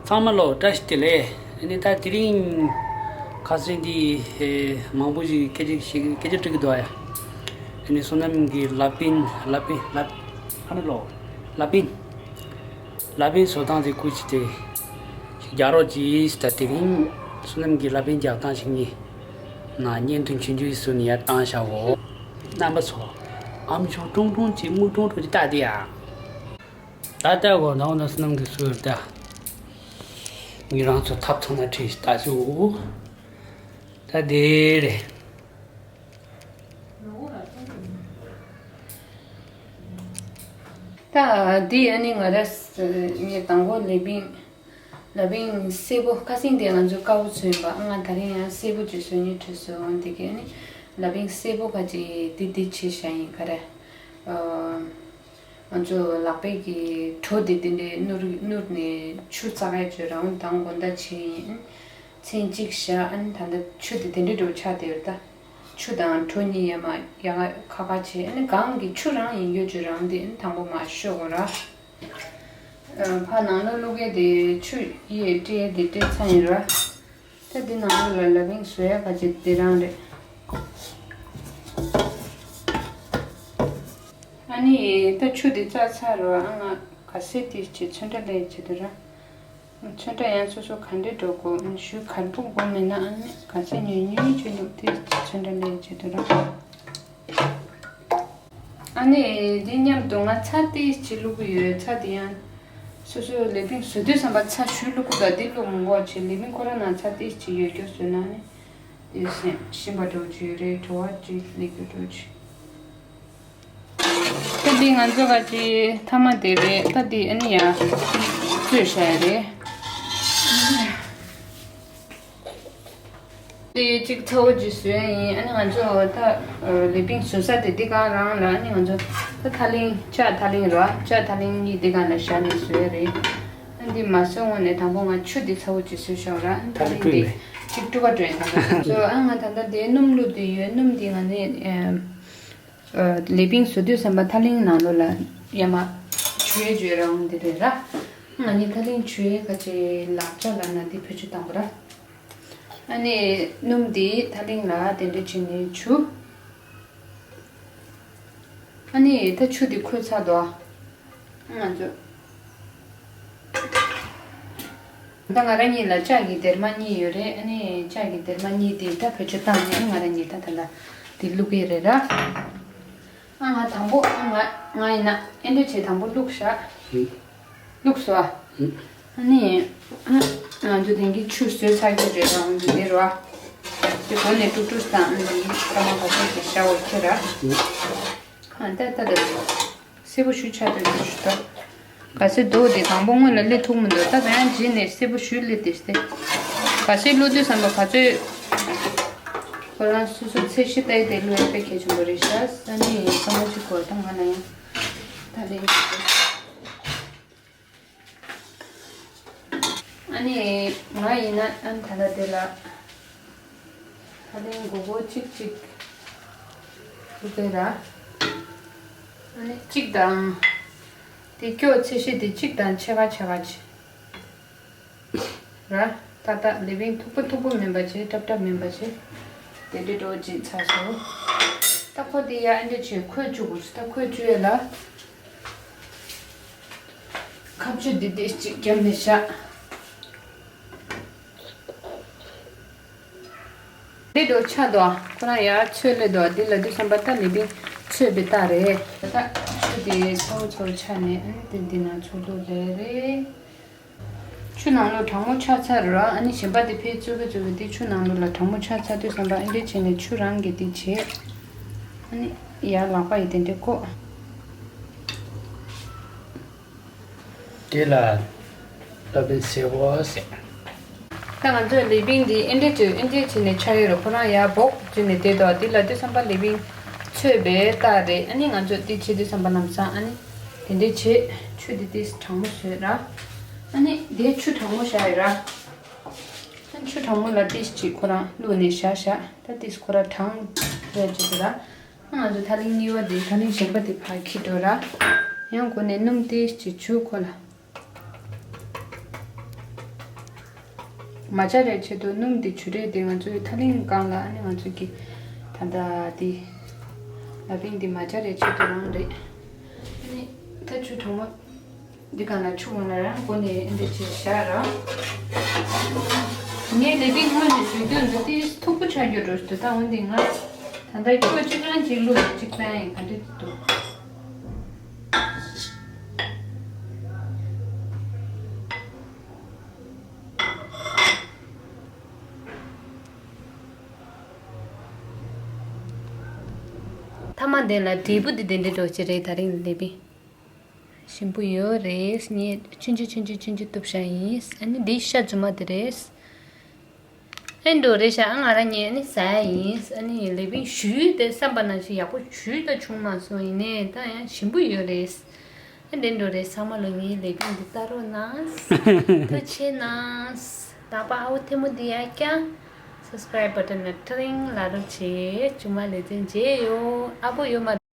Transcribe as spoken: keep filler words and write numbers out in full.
ཚང་མ་ལ་བཀྲ་ཤིས་བདེ་ལེགས། ཨ་ནི་ད་དེ་རིང་ཁ་སང་འདི་ཨེ་མང་པོ་ཞིག་སྐད་ཆ་ཞིག་སྐད་ཆ་དྲི་གི་འདུག་ཨ་ཡ། ཨ་ནི་བསོད་ནམས་ཀྱི་ལ་པིན་ལ་པིན་ལ་ཨ་ནི་ལོ་ལ་པིན་ལ་པིན་བཟོ་སྟངས་དེ་སྐུ་མཁྱེན་ཏེ་ཞིག་རྒྱག་རོགས་གྱིས། ད་དེ་རིང་བསོད་ནམས་ཀྱི་ལ་པིན་རྒྱག་སྟངས་ཞིག་ངས་ན་བརྙན་ཐུང་ཆུང་ཆུང་ཞིག་བཟོས་ནས་ཡར་བཏང་བཞག་གོ། རྣམ་པ་ཚོ་ཨམ་ཅོག་ཀྲུང་ཀྲུང་ཅིག་སྨུག་ཀྲུང་ཀྲུང་ཅིག་བལྟ་དེ་ཡ། ད་ལྟ་གོ་ནང་ན་བསོད་ནམས་ཀྱི་སུ་ཡོད་ད། ངས་རང་ཚོ་ཐབ་ཚང་ན་ཁྲིད་ལྟ་ཞུ། ད་དེ་རེད། ད་འདི་ཨ་ནི་ང་ར་ངས་དང་པོ་ལ་པིན་ལ་པིན་སེར་པོ་ཁ་སང་དེ་ང་ཚོ་དཀར་པོ་བཟོས་ཡིན་པ། ང་དེ་རིང་ཡང་སེར་པོ་ཅིག་བཟོས་ནས་ཁྲིད་སོང་། འདི་ག་ཨ་ནི་ལ་པིན་སེར་པོ་ཁ་ཅིག་འདི་འདི་བྱས་བཞག་ཡིན་ག་རེ། ང་ཚོ་ལག་པའི་གི་གྲོ་དེ་དེ་འདྲའི་བསྣུར་བསྣུར་ནས་ཆུ་བཙག་ཡ་བྱོས་རང་དང་དགོང་དག་བྱས་ཡིན། མཚན་གཅིག་བཞག་ཨ་ནི་ད་ལྟ་ཆུ་དེ་དེ་འདྲའི་འགྲོ་ཆགས་དེ་ཡོད་ད། ཆུ་དང་གྲོ་གཉིས་ཡ་མ་ཡ་ཁ་ཁ་བྱས་ཨ་ནི་གང་གི་ཆུ་རང་ཡིན་རྒྱུ་བྱོས་རང་དེ་ཨ་ནི་དང་པོ་མ་བཤོ་དགོས་ར། ཕ་ནང་ལ་བླུག་གི་དེ་ཆུ་ཡི་སྤྲད་དེ་སྤྲད་ཚར་ཡིན་ར། ད་འདི་ནང་ལོགས་ལ་ལ་པིན་བཟོ་ཡ་ག་ཅིག་འདི་རང་རེད། ཨ་ནི་ད་ཆུ་འདི་བཙག་ཚར་རོ། ཨ་ང་ག་སེ་དེ་ཅིག་ཚོན་ཁྲ་ལས་བྱེད་དུ་ར། ཚོན་ཁྲ་ཡང་སོ་སོ་ག་འདྲས་འགྲོ་དགོས་ཞུ་གར་པོ་དགོས་མེད་ན་ཨ་ནི་ག་སེ་ཉུང་ཉུང་ཅིག་བླུགས་དེ་ཅིག་ཚོན་ཁྲ་ལས་བྱེད་དུ་ར། ཨ་ནི་འདི་མཉམ་དུ་ང་ཚྭ་ཏིས་ཅིག་བླུག་གི་ཡོད། ཚྭ་འདི་ཡང་སོ་སོའི་ལ་པིན་བཟོ་དུས་ཙམ་པ་ཚྭ་ཞུ་བླུག་གི་འདུག་འདི་བླུག་མི་དགོས་ཅིག་ལ་པིན་ཁོ་རང་ནང་ཚྭ་ཏིས་ཅིག་ཡོད་རྒྱུ་བཟོས་ན་ནི་འདི་ཞིམ་པ་འགྲོ་ཅིག་རེད། བྲོ་བ་ཅིག་སླེབས་རྒྱུ་འགྲོ་ཅིག་ད་འདི་ང་ཚོ་ག་ཅིག་ཐ་མ་དེ་རེད། ད་འདི་ཨ་ནི་ཡང་བཙོས་བཞག་ཡ་རེད། དེ་གཅིག་ཚ་བོ་གཅིག་བཟོས་ཡིན། ཨ་ནི་ང་ཚོ་ད་ལ་པིན་བཟོ་ས་དེ་འདི་གང་རང་ལ། ཨ་ནི་ང་ཚོ་ད་ཐ་ལིང་ལྕགས་ཐ་ལིང་ར་ལྕགས་ཐ་ལིང་གཉིས་འདི་གང་ལ་བཞག་ནས་བཟོས་རེད། ཨ་འདི་མ་བཟོས་སྔོན་ནས་དང་པོ་ང་ཆུ་འདི་ཚ་བོ་གཅིག་བཟོས་ཤོག་ར། ཨ་ནི་ཐ་ཐ་ལིང་ལིང་འདི་ཀྲུག་ཀྲུག་ག་འགྲོ་ཡིན། ད་ང་ཚོ་ཨ་ང་ད་ལྟ་འདི་སྣུམ་བླུགས་དེ་ཡོད། སྣུམ་འདི་ང་ནི་ལ་པིན་བཟོ་དུས་ཙམ་པ་ཐ་ལིང་ནང་ལོགས་ལ་ཡ་མ་བྱུག་ཡས་བྱུག་ཡས་རང་འདི་རེད་ར། ང་ནི་ཐ་ལིང་བྱུག་ཡས་ག་ཅིག་ལག་ཆ་ལ་ན་འདི་བེད་སྤྱོད་བཏང་པ་ར། ཨ་ནི་སྣུམ་འདི་ཐ་ལིང་ལ་དེ་འདྲ་བྱས་ནས་བྱུག་ཨ་ནི་ད་ཆུ་འདི་ཁོལ་ཚར་འདུག་ཨ་ང་ཚོ་ད་ང་རང་གཉིས་ལ་ལྕགས་ཀྱི་སྡེར་མ་གཉིས་ཡོད་རེད། ཨ་ནི་ལྕགས་ཀྱི་སྡེར་མ་གཉིས་དེ་ད་བེད་སྤྱོད་བཏང་ནས་ང་རང་གཉིས་ད་ད་ལྟ་འདི་བླུག་གི་རེད་ར། ཨ་ང་དང་པོ་ཨ་ང་ང་ཡིན་ན་ཨེ་འདྲ་བྱས་དང་པོ་བླུག་བཞག་བླུགས་སོ། ཨ་ནི་ང་ཚོ་དེང་གི་ཆུ་བཟོས་ཚར་གྱི་རེད་ར། འོན་ཏེ་འདི་རུ་ཨ་དེ་གོ་ནས་ཀྲུག་ཀྲུག་བཏང་། ཨ་ནི་སྐར་མ་ག་ཚོད་ཀྱི་ཤ་བོ་ཁྱེར་ར། ཨ་ད་ད་ད་སེར་པོ་ཞུ་ཆ་དོད་ཀྱི་ཞུ་ད། ག་སེ་རྡོ་དེ་དང་པོ་སྔོན་ལ་སླེབས་ཐུབ་མི་འདུག་ད་ད་ཡང་རྗེས་ནས་སེར་པོ་ཞུ་སླེབས་ཏེ་སྟེ། ག་སེ་བླུག་དུས་ཙམ་པ་ག་ཚོད་ཁོ་རང་སོ་སོ་ཚད་གཞི་ལྟ་ཡི་དེ་བླུག་ཡ་དཔེ་གལ་ཆེན་པོ་རེད་ཤག་ཨ་ནི་སྐར་མ་གཅིག་གོ་ད་ང་ལ་ཡང་ད་ལན་ཨ་ནི་ང་ཡིན་ན་ཨ་ནི་ད་ལྟ་དེ་ལ་ད་ལན་མགོ་སྐོར་གཅིག་གཅིག་ཐུག་པའི་ར། ཨ་ནི་གཅིག་དང་དེ་སྐྱོ་ཚད་གཞི་དེ་གཅིག་དང་ཕྱེད་ཀ་ཕྱེད་ཀ་བྱེད། ར། ཏག་ཏག་ལེ་བིང་མཐུག་པོ་མཐུག་པོ་མིན་པ་བྱས། སྲབ་སྲབ་མིན་པ་བྱས། དེ་འདྲའི་འགྲོ་བྱས་ཚར་སོང་། ད་ཁོ་དེ་ཡ་ཨེ་འདྲ་བྱས་ཁོལ་བཅུག་དགོས། ད་ཁོལ་བཅུག་ཡ་ལ་ཁ་གཅོད་འདི་འདྲ་ཅིག་བརྒྱབ་ནས་བཞག་འདི་འགྲོ་ཆགས་འདུག་ཁོ་རང་ཡར་ཚོས་སླེབས་འདུག་འདི་ལ་དུས་བསམ་པ་ད་ལེ་བིང་ཚོས་པའི་རྟགས་རེད། ད་ཆུ་དེ་ཚ་བོ་ཚ་བོ་ཆགས་ནས་ཨ་ནི་དེ་འདི་ནང་ཚུར་ལོག་ལེ་རེད། ཆུ་ནང་ལོགས་གྲང་མོ་ཆགས་ཚར་ར། ཨ་ནི་གཞན་པ་དེ་ཕར་བཙོས་ཀ་བཙོས་ཀ་དེ་ཆུ་ནང་ལོགས་ལ་གྲང་མོ་ཆགས་ཚར་དུས་བསམ་པ་ཨེ་འདྲ་བྱས་ནས་ཆུ་རང་གིས་དེ་བྱས། ཨ་ནི་ཡར་ལག་པ་ཡིས་དེ་འདྲ་བཀོག་དེ་ལ་ལ་བིང་སེར་པོ་ཟེར། ད་ང་ཚོས་ལེ་བིང་འདི་ཨེ་འདྲ་བྱས་ཨེ་འདྲ་བྱས་ནས་ཆགས་ཡོད་རེད། ཁོ་རང་ཡར་སྦུག་བྱས་ནས་བསྡད་འདུག་འདི་ལ་དུས་བསམ་པ་ལེ་བིང་ཚོས་པའི་རྟགས་རེད། ཨ་ནི་ང་ཚོས་འདི་བྱེད་དུས་བསམ་པ་ལམ་སང་ཨ་ནི་དེ་འདྲ་བྱས། ཆུ་འདི་ཏིས་གྲང་མོ་བཟོས་ར། ཨ་ནི་དེ་ཆུ་གྲང་མོ་བཞག་ཡོད་ར། ཨ་ནི་ཆུ་གྲང་མོ་ལ་ཏིས་ཅིག་ཁོ་རང་བླུགས་ནས་བཞག་བཞག་ད་ཏིས་ཁོ་རང་གྲང་རེད་ཅིག་ར། ང་ཚོ་ཐ་ལིང་གཉིས་པ་དེ་ཐ་ལིང་གཞན་པ་དེ་ཕར་འཁྱེར་འགྲོ་ར། ཡང་སྒོ་ནས་སྣུམ་ཏིས་ཅིག་བྱུག་ཁོ་ལ། མ་བྱ་རའི་ཆེད་དུ་སྣུམ་འདི་ཆུ་རས་འདི་ང་ཚོས་ཐག་རིང་བཀང་ལ། ཨ་ནི་ང་ཚོས་ཀྱི་ད་ལྟ་འདི་ལ་ཕིང་འདི་མ་བྱ་རའི་ཆེད་དུ་རང་རེད། ཨ་ནི་ད་ཆུ་གྲང་མོ་འདི་གང་ལ་ཆུ་གང་ལ་རང་སྒོ་ནས་འདི་ཅིག་བཞག་ར། ངས་ལ་ཕིང་སྔོན་ནས་ཞུ་རྒྱུ་འདི་ཏིས་མཐུག་པོ་ཆགས་རྒྱུ་འགྲོ་ཞུ་ད། འོན་ཏེ་ང་ད་ལྟ་ཁྱོད་གཅིག་རང་གཅིག་བླུགས་གཅིག་བཏང་ཡིན། ག་འདྲ་འདུག་ཐ་མ་དེ་ལ་འབྲས་བུ་འདི་དེ་འདྲའི་འགྲོ་གི་རེད། ད་རིང་ལ་ཕིང་ཞིམ་པོ་ཡོད་རེད། ངས་ཆུང་ཆུང་ཆུང་ཆུང་ཆུང་ཆུང་གཏུབ་བཞག་ཡིན། ཨ་ནི་འདི་ཤ་རྫུན་མ་དེ་རེད། ཨེ་འགྲོ་རེད་ཤག་ཨ་ང་རང་ཉིད་ཨ་ནི་ཟ་ཡ་ཡིན། ཨ་ནི་ལ་ཕིང་ཞུས་ཏེ་བསམ་པ་ནང་བཞིན་ཡག་པོ་ཞུས་ད་བྱུང་མ་སོང་། ཡིན་ནའི་ད་ཡང་ཞིམ་པོ་ཡོད་རེད། ཨ་འདི་འགྲོ་རེད། ཚང་མ་ལ་ངའི་ལ་ཕིང་འདི་ལྟ་རོགས་གནང་། ཐུགས་རྗེ་གནང་། ད་པ་ཨ་བོ་ཐལ་མོ་འདི་ཡར་བཀྱག Subscribe button ལ་ཀྲིང་ལབ་རོགས་བྱེད། ཆུང་མ་ལས་དོན་བྱེད་ཡོད། ཨ་བོ་ཡོད་མ།